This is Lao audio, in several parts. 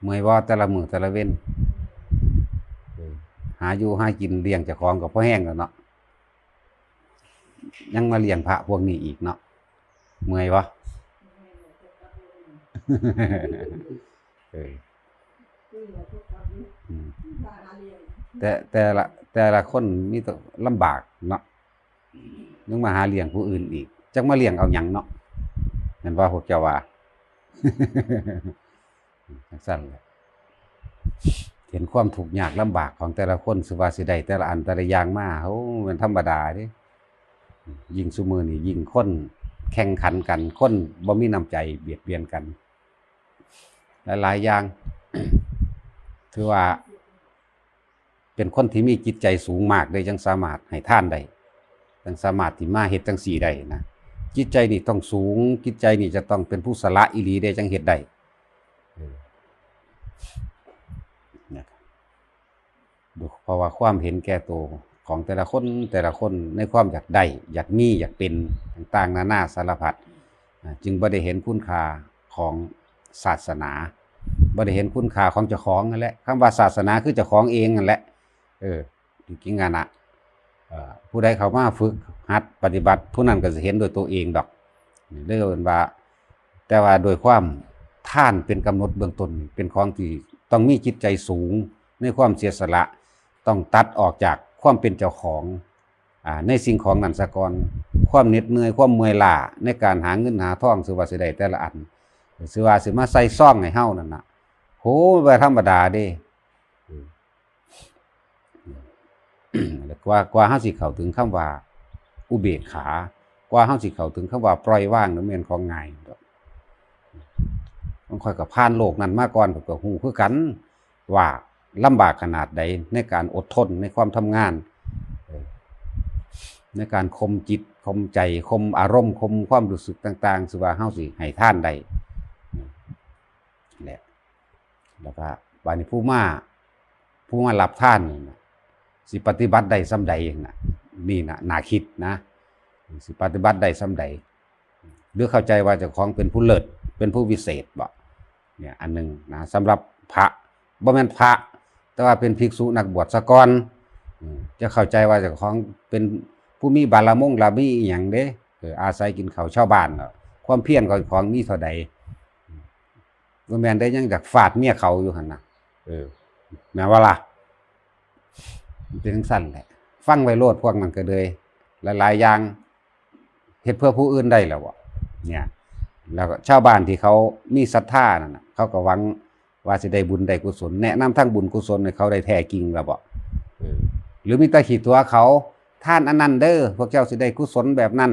ເມື່ອຍບໍ່ ແຕ່ລະມື້ແຕ່ລະເວັນ? ເອີ ຫາຢູ່ຫາກິນລ້ຽງເຈົ້າຂອງກໍພໍແຮງແລ້ວເນາະ ຍັງມາລ້ຽງພະພວກນີ້ອີກເນາະ ເມື່ອຍບໍ່? ເອີ ອືມ ແຕ່ ແຕ່ລະ ແຕ່ລະຄົນມີແຕ່ລຳບາກເນາະ ຍັງມາຫາລ້ຽງຜູ້ອື່ນອີກ ຈັກມາລ້ຽງເອົາຫຍັງເນາະ ແມ່ນບໍ່ພວກເຈົ້າວ່າ? ຈັ່ງຊັ້ນແຫຼະ ເຫັນຄວາມທຸກຍາກລຳບາກຂອງແຕ່ລະຄົນ ຊິວ່າຊິໄດ້ແຕ່ລະອັນແຕ່ລະຢ່າງມາ ໂອ້ ແມ່ນທຳມະດາເດ້. ຍິ່ງຊຸມື້ນີ້ ຍິ່ງຄົນແຂ່ງຂັນກັນ ຄົນບໍ່ມີນ້ຳໃຈບຽດບຽນກັນ ຫຼາຍໆຢ່າງ ຖືວ່າ ເປັນຄົນທີ່ມີຈິດໃຈສູງມາກເດ້ ຈັ່ງສາມາດໃຫ້ທານໄດ້ ຈັ່ງສາມາດທີ່ມາເຮັດຈັ່ງຊີ້ໄດ້ນະ. ຈິດໃຈນີ້ຕ້ອງສູງ ຈິດໃຈນີ້ຈະຕ້ອງເປັນຜູ້ສະຫຼະອີ່ຫຼີເດ້ ຈັ່ງເຮັດໄດ້ ເອີ ນະ ເພາະວ່າຄວາມເຫັນແກ່ໂຕຂອງແຕ່ລະຄົນ ແຕ່ລະຄົນໃນຄວາມຢາກໄດ້ ຢາກມີ ຢາກເປັນ ຕ່າງໆນານາສາລະພັດ ອ່າ ຈຶ່ງບໍ່ໄດ້ເຫັນຄຸນຄ່າຂອງສາສະໜາ ບໍ່ໄດ້ເຫັນຄຸນຄ່າຂອງເຈົ້າຂອງນັ້ນແຫຼະ. ຄຳວ່າສາສະໜາຄືເຈົ້າຂອງເອງນັ້ນແຫຼະ ເອີ ທີ່ຈິງຫັ້ນນະ ເອີ ຜູ້ໃດເຂົ້າມາຝຶກຫັດປະຕິບັດ ຜູ້ນັ້ນກໍຊິເຫັນດ້ວຍໂຕເອງດອກ ເລີຍເອີ້ນວ່າ ແຕ່ວ່າໂດຍຄວາມ ທານເປັນກຳນົດເບື້ອງຕົ້ນ ເປັນຂອງທີ່ຕ້ອງມີຈິດໃຈສູງໃນຄວາມເສຍສະຫຼະ ຕ້ອງຕັດອອກຈາກຄວາມເປັນເຈົ້າຂອງ ອ່າ ໃນສິ່ງຂອງນັ້ນສາກ່ອນ ຄວາມເໜັດເມື່ອຍ ຄວາມເມື່ອຍລ້າໃນການຫາເງິນຫາທອງ ຊິວ່າຊິໄດ້ແຕ່ລະອັນ ຊິວ່າຊິມາໃສ່ຊອງໃຫ້ເຮົານັ້ນນະ ໂຫ ບໍ່ທຳມະດາເດ້. ແລະ ກວ່າ ກວ່າເຮົາຊິເຂົ້າເຖິງຄຳວ່າອຸເບກຂາ ກວ່າເຮົາຊິເຂົ້າເຖິງຄຳວ່າປ່ອຍວາງ ມັນບໍ່ແມ່ນຂອງງ່າຍດອກ. ຂອງຂ້ອຍກໍຜ່ານໂລກນັ້ນມາກ່ອນ ຂ້ອຍກໍຮູ້ຄືກັນວ່າລຳບາກຂະໜາດໃດ ໃນການອົດທົນ ໃນຄວາມທຳງານ ເອີ ໃນການຂົ່ມຈິດ ຂົ່ມໃຈ ຂົ່ມອາລົມ ຂົ່ມຄວາມຮູ້ສຶກຕ່າງໆ ຊິວ່າເຮົາຊິໃຫ້ທານໄດ້ ແຫຼະ ແລ້ວກໍບາດນີ້ຜູ້ມາ ຜູ້ມາຮັບທານນີ້ນະ ຊິປະຕິບັດໄດ້ສ່ຳໃດນະ? ນີ້ນະ ໜ້າຄິດນະ ຊິປະຕິບັດໄດ້ສ່ຳໃດ? ຫຼືເຂົ້າໃຈວ່າເຈົ້າຂອງເປັນຜູ້ເລີດ ເປັນຜູ້ວິເສດບໍ? ເນີ້ຍ ອັນໜຶ່ງນະ ສຳລັບພະ ບໍ່ແມ່ນພະ ແຕ່ວ່າເປັນພິກສຸນັກບວດສາກ່ອນ ເຈົ້າເຂົ້າໃຈວ່າເຈົ້າຂອງເປັນຜູ້ມີບາລະມົງລະມີອີ່ຫຍັງເດ້ ເອີ ອາໄສກິນເຂົ້າຊາວບ້ານ ຄວາມພຽນຂອງເຈົ້າຂອງມີເທົ່າໃດ? ບໍ່ແມ່ນໄດ້ ຍັງຢາກຟາດເມຍເຂົາຢູ່ຫັ້ນນະ ເອີ ແມ່ນບໍ່ລະ? ມັນເປັນຈັ່ງຊັ້ນແຫຼະ ຟັງໄວ້ໂລດ ພວກນັ້ນກໍເລີຍ ຫຼາຍໆຢ່າງ ເຮັດເພື່ອຜູ້ອື່ນໄດ້ແລ້ວບໍ່? ເນີ້ຍ ແລ້ວກໍຊາວບ້ານທີ່ເຂົາມີສັດທານັ້ນນະ ເຂົາກໍຫວັງວ່າຊິໄດ້ບຸນໄດ້ກຸສົນ ແນະນຳທາງບຸນກຸສົນໃຫ້ເຂົາໄດ້ແທ້ຈິງແລ້ວບໍ່? ເອີ ຫຼືມີແຕ່ຂີ້ຕົວະເຂົາ ທານອັນນັ້ນເດີ ພວກເຈົ້າຊິໄດ້ກຸສົນແບບນັ້ນ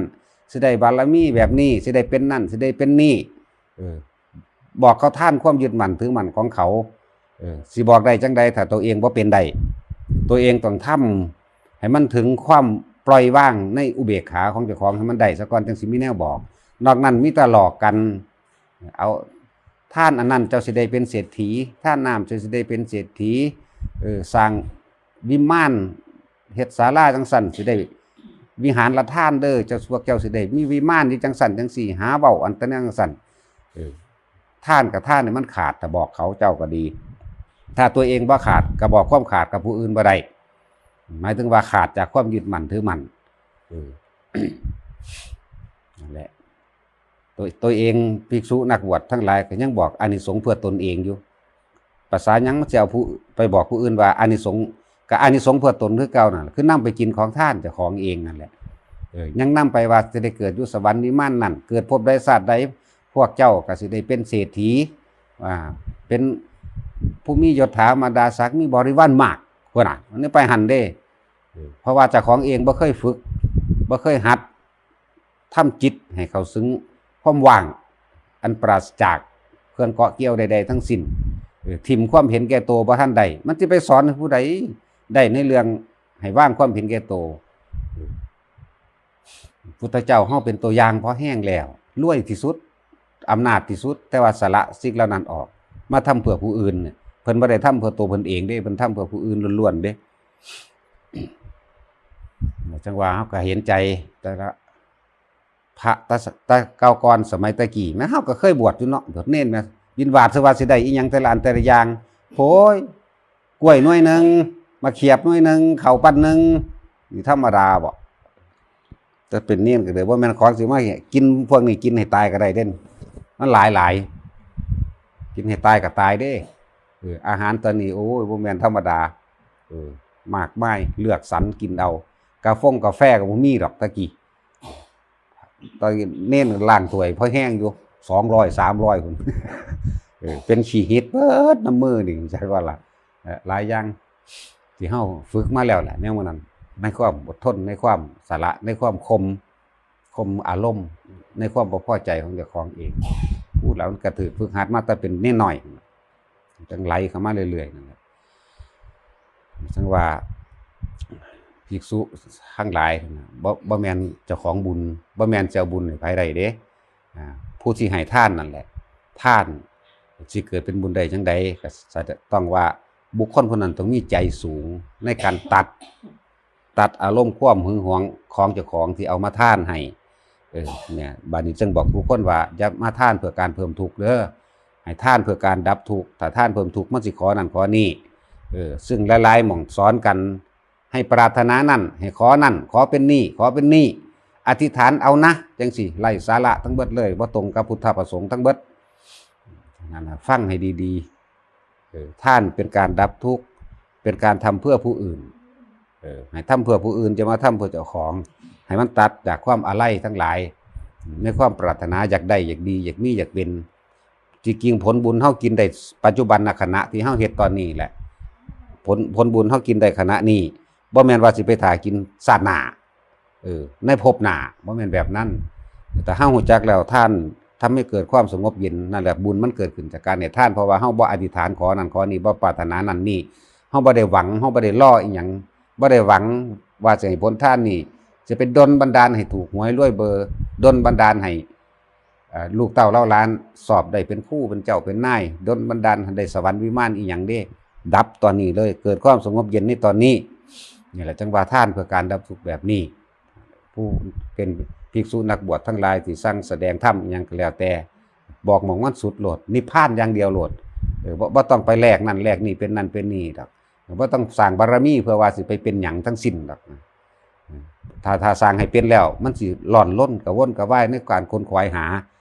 ຊິໄດ້ບາລະມີແບບນີ້ ຊິໄດ້ເປັນນັ້ນ ຊິໄດ້ເປັນນີ້ ເອີ ບອກເຂົາທານຄວາມຍຶດໝັ້ນຖືໝັ້ນຂອງເຂົາ ເອີ ຊິບອກໄດ້ຈັ່ງໃດ ຖ້າຕົວເອງບໍ່ເປັນໄດ້? ຕົວເອງຕ້ອງທຳໃຫ້ມັນເຖິງຄວາມປ່ອຍວາງໃນອຸເບກຂາຂອງເຈົ້າຂອງໃຫ້ມັນໄດ້ສາກ່ອນ ຈັ່ງຊິມີແນວບອກ. ນອກນັ້ນມີແຕ່ຫຼອກກັນ ເອົາ ທານອັນນັ້ນເຈົ້າຊິໄດ້ເປັນເສດຖີ, ທານນ້ຳເຈົ້າຊິໄດ້ເປັນເສດຖີ, ເອີ ສ້າງວິມານ ເຮັດສາລາຈັ່ງຊັ້ນຊິໄດ້ວິຫານລະທານເດີ ເຈົ້າ ພວກເຈົ້າຊິໄດ້ມີວິມານຢູ່ຈັ່ງຊັ້ນຈັ່ງຊີ້ ຫາເວົ້າອັນຕະແນວຈັ່ງຊັ້ນ. ເອີ ທານກະທານໃຫ້ມັນຂາດ ຖ້າບອກເຂົາເຈົ້າກໍດີ ຖ້າຕົວເອງບໍ່ຂາດ ກໍບອກຄວາມຂາດກັບຜູ້ອື່ນບໍ່ໄດ້ ໝາຍເຖິງວ່າຂາດຈາກຄວາມຍຶດໝັ້ນຖືໝັ້ນ. ເອີ ນັ້ນແຫຼະ ໂຕ ໂຕເອງ ພິກສຸນັກບວດທັງຫຼາຍກໍຍັງບອກອານິສົງເພື່ອຕົນເອງຢູ່. ພາສາຫຍັງມັນຊິເອົາຜູ້ ໄປບອກຜູ້ອື່ນວ່າອານິສົງ ກໍອານິສົງເພື່ອຕົນຄືເກົ່ານັ້ນ ຄືນຳໄປກິນຂອງທານເຈົ້າຂອງເອງນັ້ນແຫຼະ. ເອີ ຍັງນຳໄປວ່າຈະໄດ້ເກີດຢູ່ສະຫວັນວິມານນັ້ນ ເກີດພົບໃດຊາດໃດ ພວກເຈົ້າກໍຊິໄດ້ເປັນເສດຖີ ອ່າ ເປັນຜູ້ມີຍົດຖາມາດາສັກ ມີບໍລິວານມາກ ພຸ້ນນະ ມັນໄປຫັ້ນເດ້. ເອີ ເພາະວ່າເຈົ້າຂອງເອງບໍ່ເຄີຍຝຶກ ບໍ່ເຄີຍຫັດ ທຳຈິດໃຫ້ເຂົ້າເຖິງຄວາມວ່າງ ອັນປາສະຈາກເຄື່ອງເກາະກ່ຽວໃດໆທັງສິ້ນ. ເອີ ຖິ້ມຄວາມເຫັນແກ່ໂຕບໍ່ທັນໄດ້ ມັນຊິໄປສອນໃຫ້ຜູ້ໃດໄດ້ໃນເລື່ອງໃຫ້ວາງຄວາມເຫັນແກ່ໂຕ? ເອີ ພຸດທະເຈົ້າເຮົາເປັນຕົວຢ່າງພໍແຮງແລ້ວ ລວຍທີ່ສຸດ ອຳນາດທີ່ສຸດ ແຕ່ວ່າສະຫຼະສິ່ງເຫຼົ່ານັ້ນອອກ ມາທຳເພື່ອຜູ້ອື່ນ. ເພິ່ນບໍ່ໄດ້ທຳເພື່ອໂຕເພິ່ນເອງເດ້ ເພິ່ນທຳເພື່ອຜູ້ອື່ນລ້ວນໆເດ້. ຈັ່ງວ່າເຮົາກໍເຫັນໃຈແຕ່ລະ ພະແຕ່ ແຕ່ເກົ່າກ່ອນສະໄໝແຕ່ກີ້ ແມ່ນເຮົາກໍເຄີຍບວດຢູ່ເນາະ ບວດເນນແມ່ນ ບິນບາດ ສະວ່າຊິໄດ້ອີ່ຫຍັງແຕ່ລະອັນແຕ່ລະຢ່າງ. ໂອ້ຍ ກ້ວຍໜ່ວຍໜຶ່ງ, ໝາກຂຽບໜ່ວຍໜຶ່ງ, ເຂົ້າປັ້ນໜຶ່ງ ນີ້ທຳມະດາບໍ? ແຕ່ເປັນເນນກໍເດີ ບໍ່ແມ່ນຂອງຊິມາກິນ ພວກນີ້ກິນໃຫ້ຕາຍກໍໄດ້ເດ້. ມັນຫຼາຍໆ ກິນໃຫ້ຕາຍກໍຕາຍເດ້. ເອີ ອາຫານຕອນນີ້ ໂອ້ຍ ບໍ່ແມ່ນທຳມະດາ. ເອີ ມາກມາຍ ເລືອກສັນກິນເອົາ. ກາຟົງກາແຟກໍບໍ່ມີດອກແຕ່ກີ້. ຕອນເນນລ້າງຖ້ວຍພໍແຮງຢູ່ ສອງຮ້ອຍ ສາມຮ້ອຍພຸ້ນ. ເອີ ເປັນຂີ້ຫີດເບິດນຳມືນີ້ ຈັກວ່າລະ. ເອີ ຫຼາຍຢ່າງທີ່ເຮົາຝຶກມາແລ້ວແຫຼະ ແນວນັ້ນ ໃນຄວາມອົດທົນ ໃນຄວາມສະຫຼະ ໃນຄວາມຂົ່ມ ຂົ່ມອາລົມ ໃນຄວາມບໍ່ພໍໃຈຂອງເຈົ້າຂອງເອງ. ຜູ້ເຫຼົ່ານັ້ນກໍຖືກຝຶກຫັດມາແຕ່ເປັນເນນນ້ອຍ ຈັ່ງໄຫຼເຂົ້າມາເລື້ອຍໆນັ້ນແຫຼະ. ຈັ່ງວ່າ ພິກສຸທັງຫຼາຍ ບໍ່ ບໍ່ແມ່ນເຈົ້າຂອງບຸນ ບໍ່ແມ່ນເຈົ້າບຸນໃຫ້ໃຜໄດ້ເດ້. ອາ ຜູ້ທີ່ໃຫ້ທານນັ້ນແຫຼະ ທານຊິເກີດເປັນບຸນໄດ້ຈັ່ງໃດ? ກໍສະ ຕ້ອງວ່າບຸກຄົນຜູ້ນັ້ນຕ້ອງມີໃຈສູງໃນການຕັດ ຕັດອາລົມຄວາມຫຶງຫວງຂອງເຈົ້າຂອງທີ່ເອົາມາທານໃຫ້. ເອີ ເນຍ ບາດນີ້ຈຶ່ງບອກທຸກຄົນວ່າ ຢ່າມາທານເພື່ອການເພີ່ມທຸກເດີ ໃຫ້ທານເພື່ອການດັບທຸກ. ຖ້າທານເພີ່ມທຸກ ມັນຊິຂໍນັ້ນຂໍນີ້. ເອີ ຊຶ່ງຫຼາຍໆໝ່ອງສອນກັນ ໃຫ້ປາດຖະໜານັ້ນ ໃຫ້ຂໍນັ້ນ ຂໍເປັນນີ້ ຂໍເປັນນີ້ ອະທິຖານເອົານະ ຈັ່ງຊີ້ ໄຮ້ສາລະທັງເບິດເລີຍ ບໍ່ຕົງກັບພຸດທະປະສົງທັງເບິດ. ນັ້ນນະ ຟັງໃຫ້ດີໆ. ເອີ ທານເປັນການດັບທຸກ ເປັນການທຳເພື່ອຜູ້ອື່ນ. ເອີ ໃຫ້ທຳເພື່ອຜູ້ອື່ນ ຢ່າມາທຳເພື່ອເຈົ້າຂອງ. ໃຫ້ມັນຕັດຈາກຄວາມອາໄລທັງຫຼາຍ ໃນຄວາມປາດຖະໜາຢາກໄດ້ ຢາກດີ ຢາກມີ ຢາກເປັນ. ທີ່ຈິງຜົນບຸນເຮົາກິນໄດ້ປັດຈຸບັນນະຂະນະທີ່ເຮົາເຮັດຕອນນີ້ແຫຼະ ຜົນ ຜົນບຸນເຮົາກິນໄດ້ຂະນະນີ້ ບໍ່ແມ່ນວ່າຊິໄປຖ້າກິນຊາດໜ້າ ເອີ ໃນພົບໜ້າ ບໍ່ແມ່ນແບບນັ້ນ. ແຕ່ເຮົາຮູ້ຈັກແລ້ວ ທານທຳໃຫ້ເກີດຄວາມສະຫງົບເຢັນ ນັ້ນແຫຼະ ບຸນມັນເກີດຂຶ້ນຈາກການໃຫ້ທານ. ເພາະວ່າເຮົາບໍ່ອະທິຖານຂໍນັ້ນຂໍນີ້ ບໍ່ປາດຖະໜານັ້ນນີ້ ເຮົາບໍ່ໄດ້ຫວັງ ເຮົາບໍ່ໄດ້ລໍອີ່ຫຍັງ ບໍ່ໄດ້ຫວັງວ່າຈະໃຫ້ຜົນທານນີ້ຈະໄປດົນບັນດານໃຫ້ຖືກຫວຍລວຍເບີ ດົນບັນດານໃຫ້ ເອີ ລູກເຕົ້າເຫຼົ່າຫຼານສອບໄດ້ເປັນຄູເປັນເຈົ້າເປັນນາຍ ດົນບັນດານໃຫ້ໄດ້ສະຫວັນວິມານອີ່ຫຍັງເດ້. ດັບຕອນນີ້ເລີຍ ເກີດຄວາມສະຫງົບເຢັນໃນຕອນນີ້. ນີ້ແຫຼະ ຈັ່ງວ່າທານເພື່ອການດັບທຸກແບບນີ້. ຜູ້ເປັນພິກສຸນັກບວດທັງຫຼາຍທີ່ສັ່ງສະແດງທຳອີ່ຫຍັງກໍແລ້ວແຕ່ ບອກໝ່ອງມັນສຸດໂລດ ນິບພານຢ່າງດຽວໂລດ. ເອີ ບໍ່ ບໍ່ຕ້ອງໄປແລກນັ້ນແລກນີ້ ເປັນນັ້ນເປັນນີ້ດອກ. ບໍ່ຕ້ອງສ້າງບາລະມີເພື່ອວ່າຊິໄປເປັນຫຍັງທັງສິ້ນດອກ. ຖ້າ ຖ້າສ້າງໃຫ້ເປັນແລ້ວ ມັນຊິລ່ອນລົນກະວົນກະວາຍໃນການຂົນຂວາຍຫາ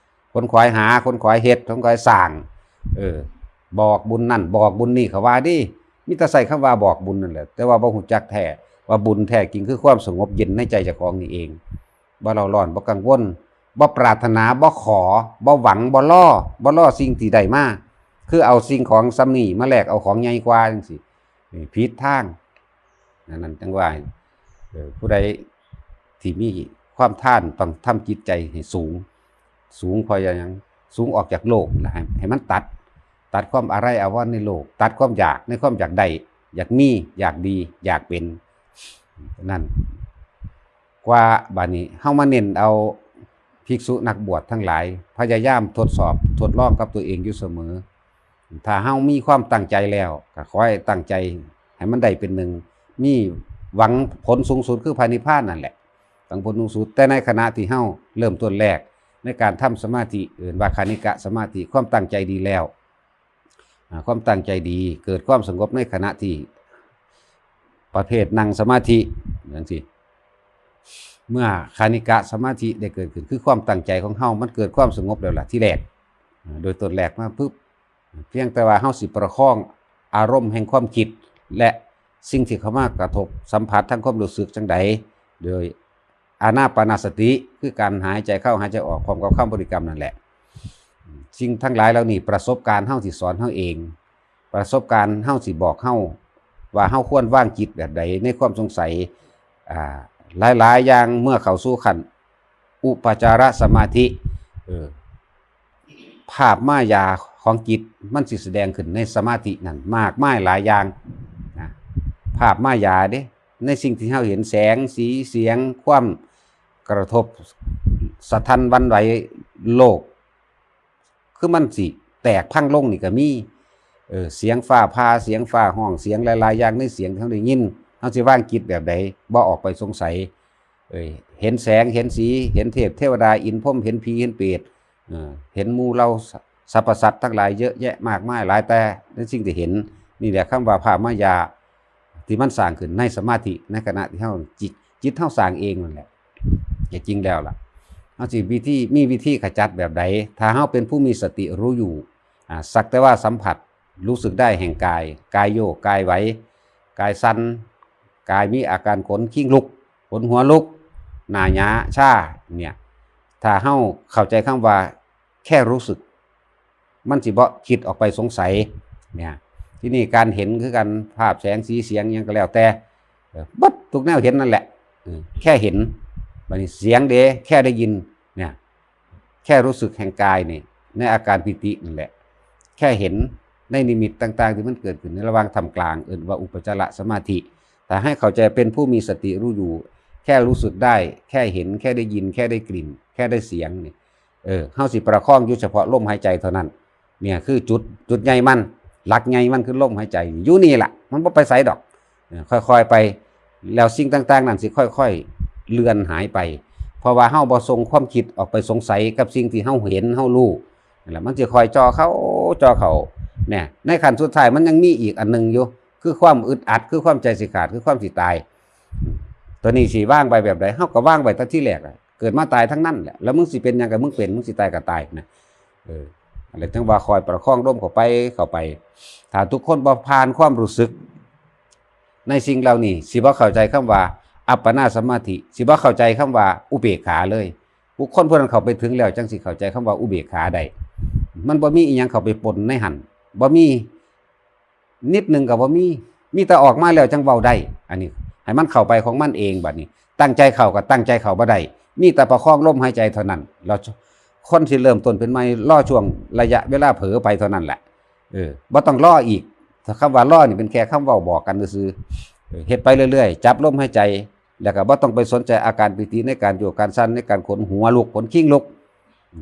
ຂົນຂວາຍຫາ ຂົນຂວາຍເຮັດ ຂົນຂວາຍສ້າງ. ເອີ ບອກບຸນນັ້ນ ບອກບຸນນີ້ ເຂົາວ່າເດ້. ມີແຕ່ໃຊ້ຄຳວ່າບອກບຸນນັ້ນແຫຼະ ແຕ່ວ່າບໍ່ຮູ້ຈັກແທ້ວ່າບຸນແທ້ຈິງຄືຄວາມສະຫງົບເຢັນໃນໃຈເຈົ້າຂອງນີ້ເອງ. ບໍ່ເລົ່າຮ້ອນ ບໍ່ກັງວົນ ບໍ່ປາດຖະໜາ ບໍ່ຂໍ ບໍ່ຫວັງ ບໍ່ລໍ ບໍ່ລໍສິ່ງທີ່ໄດ້ມາ ຄືເອົາສິ່ງຂອງສ່ຳນີ້ມາແລກເອົາຂອງໃຫຍ່ກວ່າ ຈັ່ງຊີ້ ນີ້ຜິດທາງ. ອັນນັ້ນຈັ່ງວ່າ ເອີ ຜູ້ໃດທີ່ມີຄວາມທານຕ້ອງທຳຈິດໃຈໃຫ້ສູງ ສູງເພາະຫຍັງ? ສູງອອກຈາກໂລກ ໃຫ້ ໃຫ້ມັນຕັດ ຕັດຄວາມອາໄລອາວອນໃນໂລກ ຕັດຄວາມຢາກ ໃນຄວາມຢາກໄດ້ ຢາກມີ ຢາກດີ ຢາກເປັນ ນັ້ນ. ກວ່າບາດນີ້ເຮົາມາເນັ້ນເອົາ ພິກສຸນັກບວດທັງຫຼາຍ ພະຍາຍາມທົດສອບທົດລອງກັບຕົວເອງຢູ່ສະເໝີ. ຖ້າເຮົາມີຄວາມຕັ້ງໃຈແລ້ວ ກໍຂໍໃຫ້ຕັ້ງໃຈໃຫ້ມັນໄດ້ເປັນໜຶ່ງ ມີຫວັງຜົນສູງສຸດຄືພະນິບພານນັ້ນແຫຼະ ຫວັງຜົນສູງສຸດ. ແຕ່ໃນຂະນະທີ່ເຮົາເລີ່ມຕົ້ນແລກໃນການທຳສະມາທິ ເອີ້ນວ່າຄະນິກະສະມາທິ ຄວາມຕັ້ງໃຈດີແລ້ວ ອາ ຄວາມຕັ້ງໃຈດີ ເກີດຄວາມສະຫງົບໃນຂະນະທີ່ປະເພດນັ່ງສະມາທິຈັ່ງຊີ້ ເມື່ອຄະນິກະສະມາທິໄດ້ເກີດຂຶ້ນ ຄືຄວາມຕັ້ງໃຈຂອງເຮົາ ມັນເກີດຄວາມສະຫງົບແລ້ວລະ ທີແລກ ອາ ໂດຍຕົ້ນແລກມາປຶບ ພຽງແຕ່ວ່າເຮົາຊິປະຄອງອາລົມແຫ່ງຄວາມຄິດ ແລະ ສິ່ງທີ່ເຂົ້າມາກະທົບສຳຜັດທາງຄວາມຮູ້ສຶກຈັ່ງໃດ ໂດຍ ອານາປານະສະຕິ ຄືການຫາຍໃຈເຂົ້າຫາຍໃຈອອກ ພ້ອມກັບຄຳບໍລິກຳນັ້ນແຫຼະ. ສິ່ງທັງຫຼາຍເຫຼົ່ານີ້ ປະສົບການເຮົາຊິສອນເຮົາເອງ ປະສົບການເຮົາຊິບອກເຮົາວ່າເຮົາຄວນວາງຈິດແບບໃດໃນຄວາມສົງໄສ. ອາ ຫຼາຍໆຢ່າງເມື່ອເຂົ້າສູ່ຂັ້ນອຸປະຈາລະສະມາທິ ເອີ ພາບມາຍາຂອງຈິດມັນຊິສະແດງຂຶ້ນໃນສະມາທິນັ້ນມາກມາຍຫຼາຍຢ່າງນະ ພາບມາຍາເດ້ ໃນສິ່ງທີ່ເຮົາເຫັນ ແສງ ສີ ສຽງ ຄວາມກະທົບ ສະທັນຫວັ່ນໄຫວໂລກ ຄືມັນຊິແຕກພັງລົງນີ້ກະມີ ເອີ ສຽງຟ້າຜ່າ ສຽງຟ້າຮ້ອງ ສຽງຫຼາຍໆຢ່າງໃນສຽງທີ່ເຮົາໄດ້ຍິນ ເຮົາຊິວາງຈິດແບບໃດ ບໍ່ອອກໄປສົງໄສ ເອີ ເຫັນແສງ ເຫັນສີ ເຫັນເທບເທວະດາ ອິນພົມ ເຫັນຜີເຫັນເປດ ເອີ ເຫັນໝູ່ເຫຼົ່າ ສັບພະສັດທັງຫຼາຍເຍອະແຍະມາກມາຍຫຼາຍ ແຕ່ໃນສິ່ງທີ່ເຫັນນີ້ແຫຼະ ຄຳວ່າພາວະມາຍາທີ່ມັນສ້າງຂຶ້ນໃນສະມາທິ ໃນຂະນະທີ່ເຮົາ ຈິດ ຈິດເຮົາສ້າງເອງນັ້ນແຫຼະ ແທ້ຈິງແລ້ວລະ ເຮົາຊິວິທີ ມີວິທີຂະຈັດແບບໃດ? ຖ້າເຮົາເປັນຜູ້ມີສະຕິຮູ້ຢູ່ ອາ ສັກແຕ່ວ່າສຳຜັດ ຮູ້ສຶກໄດ້ແຫ່ງກາຍ ກາຍໂຍກ ກາຍໄຫວ ກາຍສັ່ນ ກາຍມີອາການຂົນຄີງລຸກ ຂົນຫົວລຸກ ໜ້າຫຍາ ຊາ ເນີ້ຍ ຖ້າເຮົາເຂົ້າໃຈຄຳວ່າແຄ່ຮູ້ສຶກ ມັນຊິບໍ່ຄິດອອກໄປສົງໄສ ເນີ້ຍ ທີນີ້ການເຫັນຄືກັນ ພາບແສງສີສຽງຫຍັງກໍແລ້ວແຕ່ ເອີ ເບິດທຸກແນວເຫັນນັ້ນແຫຼະ ເອີ ແຄ່ເຫັນ ບາດນີ້ສຽງເດ ແຄ່ໄດ້ຍິນ ເນີ້ຍ ແຄ່ຮູ້ສຶກແຫ່ງກາຍນີ້ ໃນອາການປີຕິນັ້ນແຫຼະ ແຄ່ເຫັນໃນນິມິດຕ່າງໆທີ່ມັນເກີດຂຶ້ນໃນລະຫວ່າງທ່າມກາງ ເອີ້ນວ່າອຸປະຈາລະສະມາທິ ຖ້າໃຫ້ເຂົ້າໃຈເປັນຜູ້ມີສະຕິຮູ້ຢູ່ ແຄ່ຮູ້ສຶກໄດ້ ແຄ່ເຫັນ ແຄ່ໄດ້ຍິນ ແຄ່ໄດ້ກິ່ນ ແຄ່ໄດ້ສຽງນີ້ ເອີ ເຮົາຊິປະຄອງຢູ່ສະເພາະລົມຫາຍໃຈເທົ່ານັ້ນ ເນີ້ຍຄືຈຸດ ຈຸດໃຫຍ່ມັນ ຫຼັກໃຫຍ່ມັນຄືລົມຫາຍໃຈ ຢູ່ນີ້ລະ ມັນບໍ່ໄປໃສດອກ ເອີ ຄ່ອຍໆໄປ ແລ້ວສິ່ງຕ່າງໆນັ້ນຊິຄ່ອຍໆເລື່ອນຫາຍໄປ ເພາະວ່າເຮົາບໍ່ສົ່ງຄວາມຄິດອອກໄປສົງໄສກັບສິ່ງທີ່ເຮົາເຫັນ ເຮົາຮູ້ ນັ້ນລະ ມັນຊິຄ່ອຍເຈາະເຂົ້າ ເຈາະເຂົ້າ ແນ່ ໃນຂັ້ນສຸດທ້າຍມັນຍັງມີອີກອັນໜຶ່ງຢູ່ ຄືຄວາມອຶດອັດ ຄືຄວາມໃຈຊິຂາດ ຄືຄວາມຊິຕາຍ ຕົວນີ້ຊິວາງໄວ້ແບບໃດ? ເຮົາກໍວາງໄວ້ແຕ່ທີແລກ ເກີດມາຕາຍທັງນັ້ນແຫຼະ ແລ້ວມຶງຊິເປັນຫຍັງກໍມຶງເປັນ ມຶງຊິຕາຍກໍຕາຍນະ ເອີ ອັນນັ້ນຈັ່ງວ່າຄ່ອຍປະຄອງລົມເຂົ້າໄປ ເຂົ້າໄປ ຖ້າທຸກຄົນບໍ່ຜ່ານຄວາມຮູ້ສຶກໃນສິ່ງເຫຼົ່ານີ້ ຊິບໍ່ເຂົ້າໃຈຄຳວ່າອັບປະນາສະມາທິ ຊິບໍ່ເຂົ້າໃຈຄຳວ່າອຸເບກຂາເລີຍ ບຸກຄົນຜູ້ນັ້ນເຂົ້າໄປເຖິງແລ້ວ ຈັ່ງຊິເຂົ້າໃຈຄຳວ່າອຸເບກຂາໄດ້ ມັນບໍ່ມີອີ່ຫຍັງເຂົ້າໄປປົນໃນຫັ້ນ ບໍ່ມີ ນິດໜຶ່ງກໍບໍ່ມີ ມີແຕ່ອອກມາແລ້ວຈັ່ງເວົ້າໄດ້ ອັນນີ້ໃຫ້ມັນເຂົ້າໄປຂອງມັນເອງ ບາດນີ້ຕັ້ງໃຈເຂົ້າກໍຕັ້ງໃຈເຂົ້າບໍ່ໄດ້ ມີແຕ່ປະຄອງລົມຫາຍໃຈເທົ່ານັ້ນ ແລ້ວຄົນຊິເລີ່ມຕົ້ນເປັນໃໝ່ ລໍຊ່ວງໄລຍະເວລາເຜີໄປເທົ່ານັ້ນແຫຼະ ເອີ ບໍ່ຕ້ອງລໍອີກ ຄຳວ່າລໍນີ້ເປັນແຄ່ຄຳເວົ້າບອກກັນຊື່ໆ ເອີ ເຮັດໄປເລື້ອຍໆ ຈັບລົມຫາຍໃຈ ແລ້ວກໍບໍ່ຕ້ອງໄປສົນໃຈອາການປີຕິໃນການໂຍກການສັ່ນ ໃນການຂົນຫົວລຸກ ຂົນຄີງລຸກ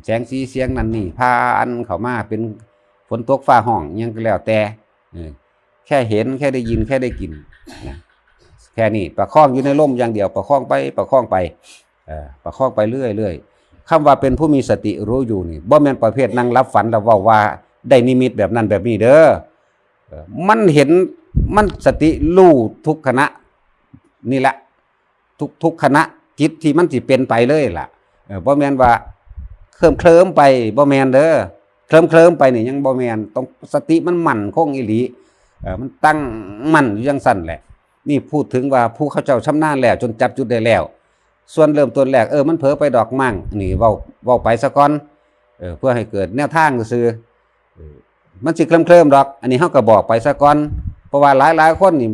ແສງສີສຽງນັ້ນນີ້ຜ່ານເຂົ້າມາເປັນຝົນຕົກຟ້າຮ້ອງ ອີ່ຫຍັງກໍແລ້ວແຕ່ ເອີ ແຄ່ເຫັນ ແຄ່ໄດ້ຍິນ ແຄ່ໄດ້ກິ່ນນະ ແຄ່ນີ້ປະຄອງຢູ່ໃນລົມຢ່າງດຽວ ປະຄອງໄປ ປະຄອງໄປ ເອີ ປະຄອງໄປເລື້ອຍໆ ຄຳວ່າເປັນຜູ້ມີສະຕິຮູ້ຢູ່ນີ້ ບໍ່ແມ່ນປະເພດນັ່ງຫຼັບຝັນແລ້ວເວົ້າວ່າໄດ້ນິມິດແບບນັ້ນແບບນີ້ເດີ ເອີ ມັນເຫັນ ມັນສະຕິຮູ້ທຸກຂະນະນີ້ແຫຼະ ທຸກໆຂະນະຈິດທີ່ມັນຊິເປັນໄປເລີຍລະ ເອີ ບໍ່ແມ່ນວ່າເຄີມໆໄປ ບໍ່ແມ່ນເດີ ເຄີມໆໄປນີ້ຍັງບໍ່ແມ່ນ ຕ້ອງສະຕິມັນໝັ້ນຄົງອີ່ຫຼີ ເອີ ມັນຕັ້ງໝັ້ນຢູ່ຈັ່ງຊັ້ນແຫຼະ ນີ້ພູດເຖິງວ່າຜູ້ເຂົາເຈົ້າຊຳນານແລ້ວ ຈົນຈັບຈຸດໄດ້ແລ້ວ ສ່ວນເລີ່ມຕົ້ນແລກ ເອີ ມັນເຜີໄປດອກມັ້ງ ນີ້ເວົ້າ ເວົ້າໄປສາກ່ອນ ເອີ ເພື່ອໃຫ້ເກີດແນວທາງຊື່ໆ ເອີ ມັນຊິເຄີມໆດອກ ອັນນີ້ເຮົາກໍບອກໄປສາກ່ອນ ເພາະວ່າຫຼາຍໆຄົນນີ້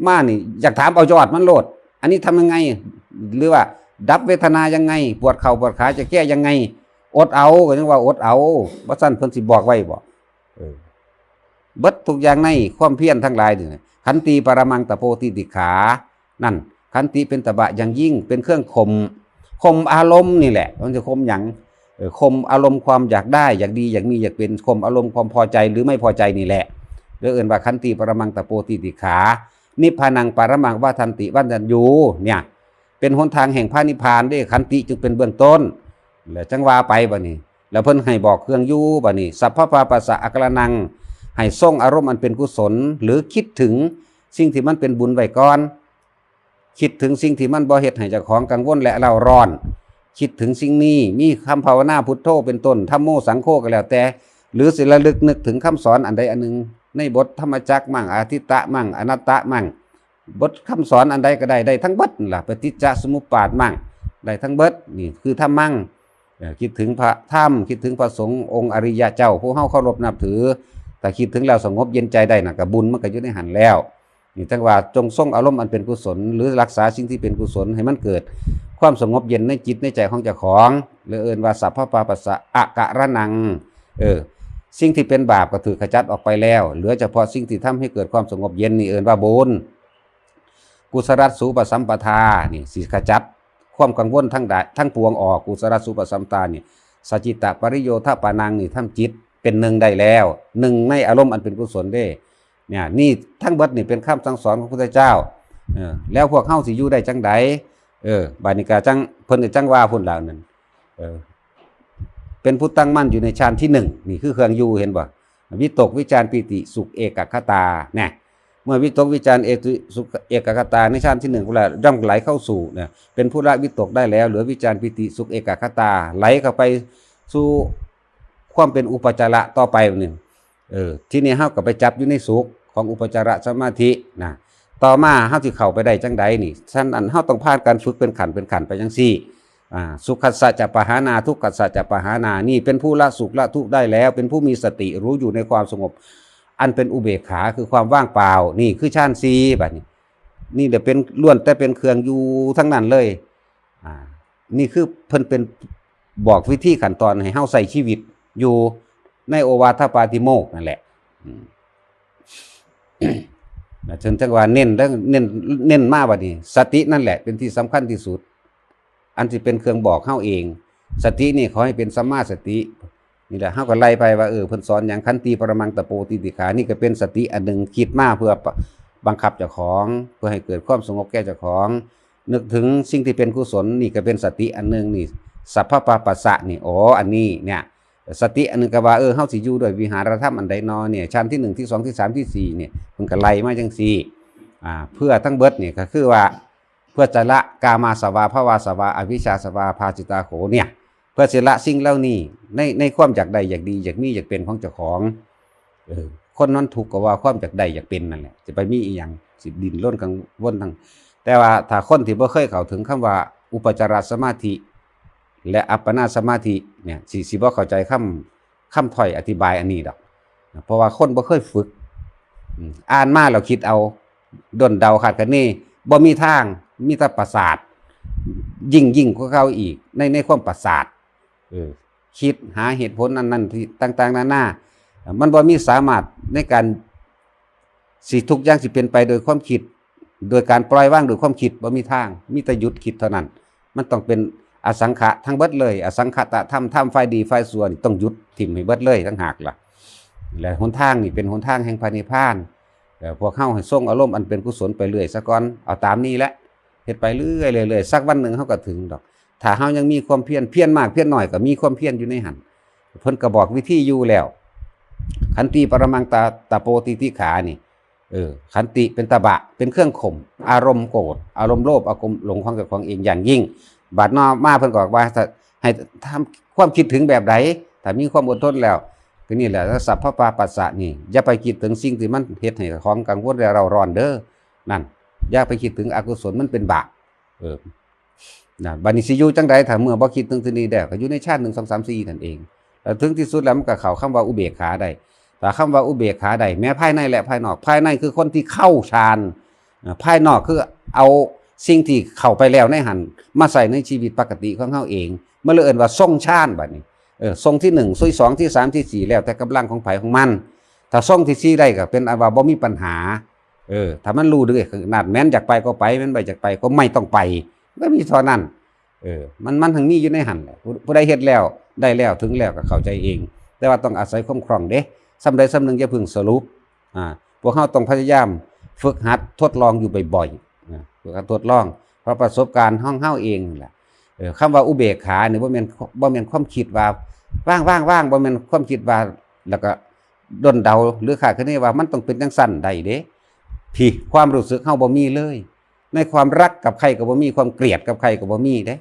ມານີ້ຢາກຖາມເອົາຍອດມັນໂລດ ອັນນີ້ທຳຍັງໄງ ຫຼືວ່າດັບເວທະນາຍັງໄງ ປວດເຂົ່າປວດຂາຈະແກ້ຍັງໄງ ອົດເອົາ ກໍຍັງວ່າອົດເອົາ ບໍ່ຊັ້ນເພິ່ນຊິບອກໄວ້ບໍ? ເອີ ເບິດທຸກຢ່າງໃນຄວາມພຽນທັງຫຼາຍນີ້ ຂັນຕິປະຣະມັງຕະໂປຕິຕິກຂາ ນັ້ນ ຂັນຕິເປັນຕະບະຢ່າງຍິ່ງ ເປັນເຄື່ອງຂົ່ມ ຂົ່ມອາລົມນີ້ແຫຼະ ມັນຈະຂົ່ມຫຍັງ? ເອີ ຂົ່ມອາລົມຄວາມຢາກໄດ້ ຢາກດີ ຢາກມີ ຢາກເປັນ ຂົ່ມອາລົມຄວາມພໍໃຈ ຫຼື ໄມ່ພໍໃຈນີ້ແຫຼະ ເອີ້ນວ່າ ຂັນຕິປະຣະມັງຕະໂປຕິຕິກຂາ ນິບພານັງປະຣະມັງວັດທັນຕິວັດທັນຢູ່ ເນີ້ຍ ເປັນຫົນທາງແຫ່ງພະນິບພານເດ້ ຂັນຕິຈຶ່ງເປັນເບື້ອງຕົ້ນ ແລ້ວຈັ່ງວ່າໄປບາດນີ້ ແລ້ວເພິ່ນໃຫ້ບອກເຄື່ອງຢູ່ ບາດນີ້ ສັບພະປາປັດສະອາກາລະນັງ ໃຫ້ຊົງອາລົມອັນເປັນກຸສົນ ຫຼື ຄິດເຖິງສິ່ງທີ່ມັນເປັນບຸນໄວ້ກ່ອນ ຄິດເຖິງສິ່ງທີ່ມັນບໍ່ເຮັດໃຫ້ເຈົ້າຂອງກັງວົນ ແລະ ເລົ້າຮ້ອນ ຄິດເຖິງສິ່ງນີ້ ມີຄຳພາວະນາພຸດໂທເປັນຕົ້ນ ທຳໂມ ສັງໂຄ ກໍແລ້ວແຕ່ ຫຼື ຊິລະລຶກນຶກເຖິງຄຳສອນອັນໃດອັນໜຶ່ງ ໃນບົດທຳມະຈັກມັງ ອາທິດຕະມັງ ອະນັດຕະມັງ ບົດຄຳສອນອັນໃດກໍໄດ້ ໄດ້ທັງເບິດນັ້ນລະ ປະຕິດຈະສະມຸບປາດມັງ ໄດ້ທັງເບິດ ນີ້ຄືທຳມັງ ເອີ ຄິດເຖິງພະທຳ ຄິດເຖິງພະສົງ ອົງອະລິຍະເຈົ້າ ພວກເຮົາເຄົາລົບນັບຖື ຖ້າຄິດເຖິງແລ້ວສະຫງົບເຢັນໃຈໄດ້ນັ້ນ ກໍບຸນມັນກໍຢູ່ໃນຫັ້ນແລ້ວ ນີ້ຈັ່ງວ່າຈົ່ງຊົງອາລົມອັນເປັນກຸສົນ ຫຼື ຮັກສາສິ່ງທີ່ເປັນກຸສົນ ໃຫ້ມັນເກີດຄວາມສະຫງົບເຢັນໃນຈິດໃນໃຈຂອງເຈົ້າຂອງ ຫຼື ເອີ້ນວ່າ ສັບພະປາປັດສະອາກາລະນັງ ເອີ ສິ່ງທີ່ເປັນບາບກໍຖືກຂະຈັດອອກໄປແລ້ວ ເຫຼືອສະເພາະສິ່ງທີ່ທຳໃຫ້ເກີດຄວາມສະຫງົບເຢັນ ນີ້ເອີ້ນວ່າບຸນ ກຸສະລະສູປະສຳປະທາ ນີ້ຊິຂະຈັດຄວາມກັງວົນທັງຫຼາຍ ທັງປວງອອກ ກຸສະລະສູປະສຳປະທາ ນີ້ ສະຈິດຕະປະລິໂຍທະປານັງ ນີ້ທຳຈິດເປັນໜຶ່ງໄດ້ແລ້ວ ໜຶ່ງໃນອາລົມອັນເປັນກຸສົນເດ້ ເນີ້ຍ ນີ້ທັງເບິດນີ້ເປັນຄຳສັ່ງສອນຂອງພະພຸດທະເຈົ້າ ເອີ ແລ້ວພວກເຮົາຊິຢູ່ໄດ້ຈັ່ງໃດ? ເອີ ບາດນີ້ກໍຈັ່ງ ເພິ່ນກໍຈັ່ງວ່າພຸ້ນລະນັ້ນ ເອີ ເປັນຜູ້ຕັ້ງໝັ້ນຢູ່ໃນຊານທີໜຶ່ງ ນີ້ຄືເຄື່ອງຢູ່ ເຫັນບໍ່? ວິຕົກ ວິຈານ ປີຕິ ສຸກ ເອກະຄະຕາ ແນ່ ເມື່ອວິຕົກ ວິຈານ ເອກະ ສຸກ ເອກະຄະຕາ ໃນຊານທີໜຶ່ງພຸ້ນລະ ຍ່ອມໄຫຼເຂົ້າສູ່ນະ ເປັນຜູ້ລະວິຕົກໄດ້ແລ້ວ ເຫຼືອວິຈານ ປີຕິ ສຸກ ເອກະຄະຕາ ໄຫຼເຂົ້າໄປສູ່ຄວາມເປັນອຸປະຈາລະຕໍ່ໄປນີ້ ເອີ ທີນີ້ເຮົາກໍໄປຈັບຢູ່ໃນສຸກຂອງອຸປະຈາລະສະມາທິນະ ຕໍ່ມາເຮົາຊິເຂົ້າໄປໄດ້ຈັ່ງໃດນີ້? ສະນັ້ນເຮົາຕ້ອງຜ່ານການຝຶກເປັນຂັ້ນເປັນຂັ້ນໄປຈັ່ງຊີ້ ອ່າ ສຸຂັດສະຈະປະຫານາ ທຸກຂັດສະຈະປະຫານາ ນີ້ເປັນຜູ້ລະສຸກລະທຸກໄດ້ແລ້ວ ເປັນຜູ້ມີສະຕິຮູ້ຢູ່ໃນຄວາມສະຫງົບ ອັນເປັນອຸເບກຂາ ຄືຄວາມວ່າງເປົ່າ ນີ້ຄືຊານສີ່ ບາດນີ້ ນີ້ແຫຼະເປັນ ລ້ວນແຕ່ເປັນເຄື່ອງຢູ່ທັງນັ້ນເລີຍ ອ່າ ນີ້ຄືເພິ່ນເປັນບອກວິທີຂັ້ນຕອນໃຫ້ເຮົາໃຊ້ຊີວິດຢູ່ໃນໂອວາທະປາຕິໂມກນັ້ນແຫຼະ ອືມ ແລະເຖິງຈັ່ງວ່າເນັ້ນ ເນັ້ນ ເນັ້ນມາບັດນີ້ ສະຕິນັ້ນແຫຼະເປັນທີ່ສຳຄັນທີ່ສຸດ ອັນຊິເປັນເຄື່ອງບອກເຮົາເອງ ສະຕິນີ້ຂໍໃຫ້ເປັນສຳມາສະຕິ ນີ້ແຫຼະ ເຮົາກໍໄລ່ໄປວ່າ ເອີ ເພິ່ນສອນຫຍັງ ຂັນຕິ ປະລະມັງ ຕະໂປ ຕີຕິຂາ ນີ້ກໍເປັນສະຕິອັນໜຶ່ງ ຄິດມາເພື່ອ ບ- ບັງຄັບເຈົ້າຂອງ ເພື່ອໃຫ້ເກີດຄວາມສະຫງົບແກ່ເຈົ້າຂອງ ນຶກເຖິງສິ່ງທີ່ເປັນກຸສົນ ນີ້ກໍເປັນສະຕິອັນໜຶ່ງນີ້ ສັບພະປະປັດສະນີ້ ອໍ ອັນນີ້ເນຍ ສະຕິອັນໜຶ່ງກໍວ່າ ເອີ ເຮົາຊິຢູ່ດ້ວຍວິຫາລະທຳອັນໃດນໍເນຍ ຊັ້ນທີໜຶ່ງ ທີສອງ ທີສາມ ທີສີ່ ນີ້ ເພິ່ນກໍໄລ່ມາຈັ່ງຊີ້ ອ່າ ເພື່ອທັງເບິດນີ້ກໍຄືວ່າ ເພື່ອຈະລະກາມາສະວາ ພະວາສະວາ ອະວິຊຊາສະວາ ພາສິຕາໂຂ ເນຍ ເພື່ອຊິລະສິ່ງເຫຼົ່ານີ້ ໃນ ໃນຄວາມຢາກໄດ້ ຢາກດີ ຢາກມີ ຢາກເປັນຂອງເຈົ້າຂອງ ເອີ ຄົນມັນທຸກກໍວ່າຄວາມຢາກໄດ້ຢາກເປັນນັ້ນແຫຼະ ຈະໄປມີອີ່ຫຍັງ ຊິດີ້ນລົນກັງວົນທັງ ແຕ່ວ່າຖ້າຄົນທີ່ບໍ່ເຄີຍເຂົ້າເຖິງຄຳວ່າອຸປະຈາລະສະມາທິ ແລະ ອັບປະນາສະມາທິເນຍ ຊິ ຊິບໍ່ເຂົ້າໃຈຄຳ ຄຳຖ້ອຍອະທິບາຍອັນນີ້ດອກ ເພາະວ່າຄົນບໍ່ເຄີຍຝຶກ ອືມ ອ່ານມາແລ້ວຄິດເອົາ ດົນເດົາຄາດຄະເນ ບໍ່ມີທາງ ມີແຕ່ປະສາດ ຍິ່ງ ຍິ່ງກວ່າເກົ່າອີກ ໃນ ໃນຄວາມປະສາດ ເອີ ຄິດຫາເຫດຜົນອັນນັ້ນທີ່ຕ່າງໆນານາ ມັນບໍ່ມີສາມາດໃນການ ຊິ ທຸກຢ່າງຊິເປັນໄປໂດຍຄວາມຄິດ ໂດຍການປ່ອຍວາງໂດຍຄວາມຄິດ ບໍ່ມີທາງ ມີແຕ່ຢຸດຄິດເທົ່ານັ້ນ ມັນຕ້ອງເປັນອະສັງຂະທັງເບິດເລີຍ ອະສັງຂະຕະທຳ ທຳຝ່າຍດີຝ່າຍຊົ່ວນີ້ຕ້ອງຢຸດຖິ້ມໃຫ້ເບິດເລີຍຕ່າງຫາກລະ ແລະ ຫົນທາງນີ້ເປັນຫົນທາງແຫ່ງພະນິບພານ ເອີ ພວກເຮົາໃຫ້ຊົງອາລົມອັນເປັນກຸສົນໄປເລື້ອຍຊະກ່ອນ ເອົາຕາມນີ້ແຫຼະ ເຮັດໄປເລື້ອຍໆ ເລື້ອຍໆ ສັກວັນໜຶ່ງເຮົາກໍເຖິງດອກ ຖ້າເຮົາຍັງມີຄວາມພຽນ ພຽນມາກພຽນໜ້ອຍກໍມີຄວາມພຽນຢູ່ໃນຫັ້ນ ເພິ່ນກໍບອກວິທີຢູ່ແລ້ວ ຂັນຕິ ປະລະມັງ ຕະ ຕະໂປ ຕີຕິຂາ ນີ້ ເອີ ຂັນຕິເປັນຕະບະ ເປັນເຄື່ອງຂົ່ມ ອາລົມໂກດ ອາລົມໂລບ ອາລົມຫຼົງຂອງເຈົ້າຂອງເອງຢ່າງຍິ່ງ ບາດຕໍ່ມາເພິ່ນກໍບອກວ່າ ຖ້າ ໃຫ້ທຳຄວາມຄິດເຖິງແບບໃດ ຖ້າມີຄວາມອົດທົນແລ້ວ ກໍນີ້ແຫຼະ ສັບພະປະປັດສະນີ້ ຢ່າໄປຄິດເຖິງສິ່ງທີ່ມັນເຮັດໃຫ້ຂອງກັງວົນ ແລະ ເຣົາຮ້ອນເດີ ນັ້ນ ຢ່າໄປຄິດເຖິງອະກຸສົນ ມັນເປັນບາບ ເອີ ນະ ບາດນີ້ຊິຢູ່ຈັ່ງໃດ ຖ້າເມື່ອບໍ່ຄິດເຖິງຕົວນີ້ແລ້ວ ກໍຢູ່ໃນຊານ ໜຶ່ງ ສອງ ສາມ ສີ່ ນັ້ນເອງ ແລ້ວເຖິງທີ່ສຸດແລ້ວມັນກໍເຂົ້າຄຳວ່າອຸເບກຂາໄດ້ ຖ້າຄຳວ່າອຸເບກຂາໄດ້ ແມ້ພາຍໃນ ແລະ ພາຍນອກ ພາຍໃນຄືຄົນທີ່ເຂົ້າຊານ ອາ ພາຍນອກຄືເອົາສິ່ງທີ່ເຂົ້າໄປແລ້ວໃນຫັ້ນ ມາໃສ່ໃນຊີວິດປະກະຕິຂອງເຮົາເອງ ມັນເລີຍເອີ້ນວ່າຊົງຊານ ບາດນີ້ ເອີ ຊົງທີໜຶ່ງ ຊຸຍສອງ ທີສາມ ທີສີ່ ແລ້ວແຕ່ກຳລັງຂອງໃຜຂອງມັນ ຖ້າຊົງທີສີ່ໄດ້ກໍເປັນອັນວ່າບໍ່ມີບັນຫາ ເອີ ຖ້າມັນຮູ້ເດ້ຂະໜາດແມ່ນຢາກໄປກໍໄປ ແມ່ນບໍ່ຢາກໄປກໍໄມ່ຕ້ອງໄປ ກໍມີເທົ່ານັ້ນ ເອີ ມັນ ມັນທັງມີຢູ່ໃນຫັ້ນແຫຼະ ຜູ້ ຜູ້ໃດເຮັດແລ້ວ ໄດ້ແລ້ວ ເຖິງແລ້ວກໍເຂົ້າໃຈເອງ ແຕ່ວ່າຕ້ອງອາໄສຄວາມຄ່ອງເດ້ ສ່ຳໃດສ່ຳໜຶ່ງ ຢ່າເພິ່ງສະຫຼຸບ ອາ ພວກເຮົາຕ້ອງພະຍາຍາມຝຶກຫັດທົດລອງຢູ່ບ່ອຍໆ ນະ ຝຶກຫັດທົດລອງ ເພາະປະສົບການຂອງເຮົາເອງນັ້ນແຫຼະ ເອີ ຄຳວ່າອຸເບກຂານີ້ບໍ່ແມ່ນ ບໍ່ແມ່ນຄວາມຄິດວ່າ ວ່າງໆໆ ບໍ່ແມ່ນຄວາມຄິດວ່າ ແລ້ວກໍດົນເດົາ ຫຼື ຄາດຄະເນວ່າມັນຕ້ອງເປັນຈັ່ງຊັ້ນໄດ້ເດ້ ພີ້ ຄວາມຮູ້ສຶກເຮົາບໍ່ມີເລີຍ ໃນຄວາມລັກກັບໃຜກໍບໍ່ມີ ຄວາມກຽດກັບໃຜກໍບໍ່ມີເດ້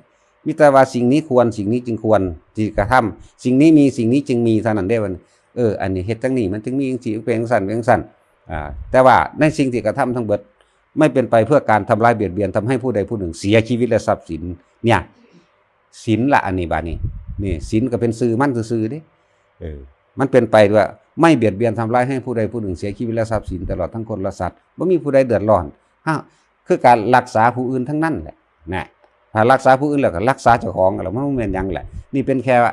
ມີແຕ່ວ່າສິ່ງນີ້ຄວນ ສິ່ງນີ້ຈຶ່ງຄວນທີ່ກະທຳ ສິ່ງນີ້ມີ ສິ່ງນີ້ຈຶ່ງມີ ເທົ່ານັ້ນເດ້ ວ່າ ເອີ ອັນນີ້ເຮັດຈັ່ງນີ້ ມັນຈຶ່ງມີຈັ່ງຊີ້ ເປັນຈັ່ງຊັ້ນ ເປັນຈັ່ງຊັ້ນ ອາ ແຕ່ວ່າໃນສິ່ງທີ່ກະທຳທັງເບິດ ໄມ່ເປັນໄປເພື່ອການທຳລາຍບຽດບຽນ ທຳໃຫ້ຜູ້ໃດຜູ້ໜຶ່ງເສຍຊີວິດ ແລະ ຊັບສິນ ເນຍ ສິນລະ ອັນນີ້ບາດນີ້ ນີ້ ສິນກໍເປັນຊື່ມັນຊື່ໆເດ້ ເອີ ມັນເປັນໄປວ່າ ໄມ່ບຽດບຽນທຳລາຍໃຫ້ຜູ້ໃດຜູ້ໜຶ່ງເສຍຊີວິດ ແລະ ຊັບສິນ ຕະຫຼອດທັງຄົນ ແລະ ສັດ ບໍ່ມີຜູ້ໃດເດືອດຮ້ອນ ຮະ ຄືການລັກສາຜູ້ອື່ນທັງນັ້ນແຫຼະ ນະ ຖ້າລັກສາຜູ້ອື່ນແລ້ວກໍລັກສາເຈົ້າຂອງ ແລ້ວມັນບໍ່ແມ່ນຫຍັງແຫຼະ ນີ້ເປັນແຄ່ວ່າ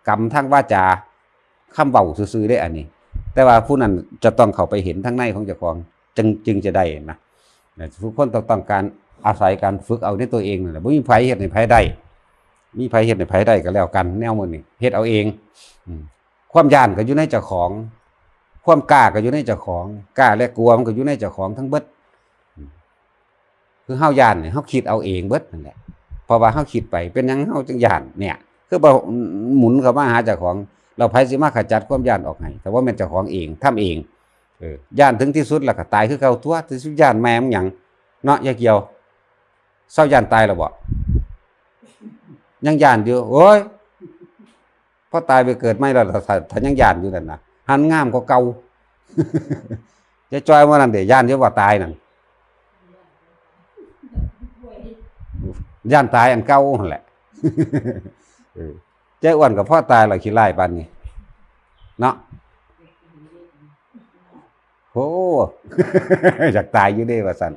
ກຳທາງວາຈາ ຄຳເວົ້າຊື່ໆເດ້ອັນນີ້ ແຕ່ວ່າຜູ້ນັ້ນຈະຕ້ອງເຂົ້າໄປເຫັນທາງໃນຂອງເຈົ້າຂອງ ຈຶ່ງ ຈຶ່ງຈະໄດ້ນະ ນະ ທຸກຄົນຕ້ອງ ຕ້ອງການອາໄສການຝຶກເອົາໃນຕົວເອງນັ້ນແຫຼະ ບໍ່ມີໃຜເຮັດໃຫ້ໃຜໄດ້ ມີໃຜເຮັດໃຫ້ໃຜໄດ້ກໍແລ້ວກັນ ແນວໝູ່ນີ້ເຮັດເອົາເອງ ອືມ ຄວາມຢ້ານກໍຢູ່ໃນເຈົ້າຂອງ ຄວາມກ້າກໍຢູ່ໃນເຈົ້າຂອງ ກ້າ ແລະ ກົວມັນກໍຢູ່ໃນເຈົ້າຂອງທັງເບິດ ອືມ ຄືເຮົາຢ້ານນີ້ ເຮົາຄິດເອົາເອງເບິດນັ້ນແຫຼະ ເພາະວ່າເຮົາຄິດໄປ ເປັນຫຍັງເຮົາຈຶ່ງຢ້ານ ເນຍ ຄືບໍ່ໝູນເຂົ້າມາຫາເຈົ້າຂອງ ແລ້ວໃຜຊິມາຂະຈັດຄວາມຢ້ານອອກໃຫ້ ຖ້າບໍ່ແມ່ນເຈົ້າຂອງເອງ ທຳເອງ. ເອີ ຢ້ານເຖິງທີ່ສຸດແລ້ວກໍຕາຍຄືເກົ່າຕົວະ ທີ່ສຸດຢ້ານແມ່ມຶງຫຍັງເນາະ ຍາຍກ່ຽວ? ເຊົາຢ້ານຕາຍແລ້ວບໍ່? ຍັງຢ້ານຢູ່ ໂອ້ຍ ພໍຕາຍໄປເກີດໃໝ່ແລ້ວ ຖ້າ ຖ້າຍັງຢ້ານຢູ່ນັ້ນນະ ຫັນງາມກວ່າເກົ່າ. ຍາຍຈ່ອຍວ່ານັ້ນເດ້ ຢ້ານຢູ່ບໍ່ຕາຍນັ້ນ ຢ້ານຕາຍອັນເກົ່າຫັ້ນແຫຼະ. ເອີ ຍາຍອ້ວນກໍພໍຕາຍແລ້ວ ຂີ້ຮ້າຍປານນີ້ເນາະ. ໂອ້ ຢາກຕາຍຢູ່ເດ້ວ່າຊັ້ນ.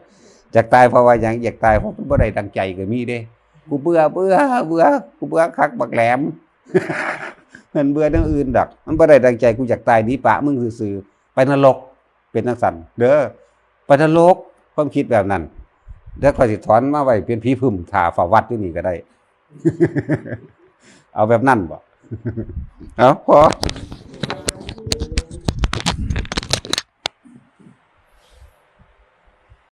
ຢາກຕາຍເພາະວ່າຫຍັງ? ຢາກຕາຍເພາະມັນບໍ່ໄດ້ດັ່ງໃຈກໍມີເດ້. ກູເບື່ອ ເບື່ອ ເບື່ອ ກູເບື່ອຄັກບັກແຫຼມ. ມັນເບື່ອແນວອື່ນດອກ ມັນບໍ່ໄດ້ດັ່ງໃຈ. ກູຢາກຕາຍໜີປະມຶງຊື່ໆ ໄປນະລົກ. ເປັນຈັ່ງຊັ້ນເດີ ໄປນະລົກ. ຄວາມຄິດແບບນັ້ນ ດຽວຂ້ອຍຊິຖອນມາໄວ້ເປັນຜີຜຶ້ມຖ້າເຝົ້າວັດຢູ່ນີ້ກໍໄດ້. ເອົາແບບນັ້ນບໍ? ເອົາ ພໍ.